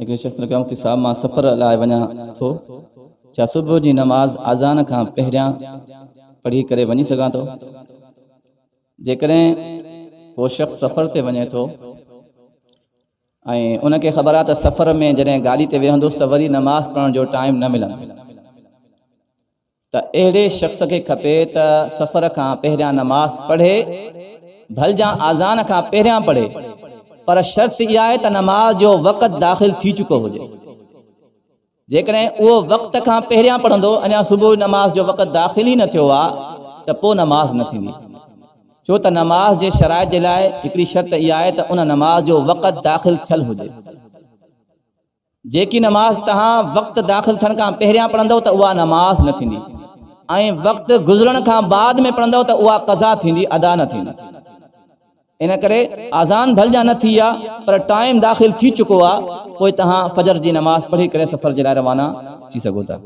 هڪڙي شخص لکيو مفتي صاحب مان سفر لاء وڃان ٿو ڇا صبح جي نماز اذان کان پهريان پڙهي ڪري وڃي سگهان ٿو؟ جيڪڏهن ڪو شخص سفر تي وڃي ٿو ۽ ان کي خبر آهي ته سفر ۾ جڏهن گاڏي تي ويهندس ته وري نماز پڙهڻ جو ٽائيم نه ملندو ته اهڙي شخص کي کپي ته سفر کان پهريان نماز پڙهي، ڀلجان آذان کان پهريان پڙهي، پر شرط اها آهي ته نماز جو وقت داخل ٿي چڪو هجي. جيڪڏهن اهو وقت کان پهريان پڙهندو، اڃا صبح نماز جو وقت داخل ئي نه ٿيو آ ته پوء نماز نه ٿيندي. ڇو ته نماز جي شرائط جي لاء هڪڙي شرط اها آهي ته ان نماز جو وقت داخل ٿيل هجي. جيڪي نماز توهان وقت داخل ٿيڻ کان پهريان پڙهندؤ ته اها نماز نه ٿيندي ۽ وقت گذرڻ کان بعد ۾ پڙهندؤ ته اها قضا ٿيندي ادا نه ٿيندي. ان ڪري اذان ڀلجان نه ٿي آ پر ٽائيم داخل ٿي چڪو آ پوء توهان فجر جي نماز پڙهي ڪري سفر جي لاء روانا ٿي سگهو ٿا.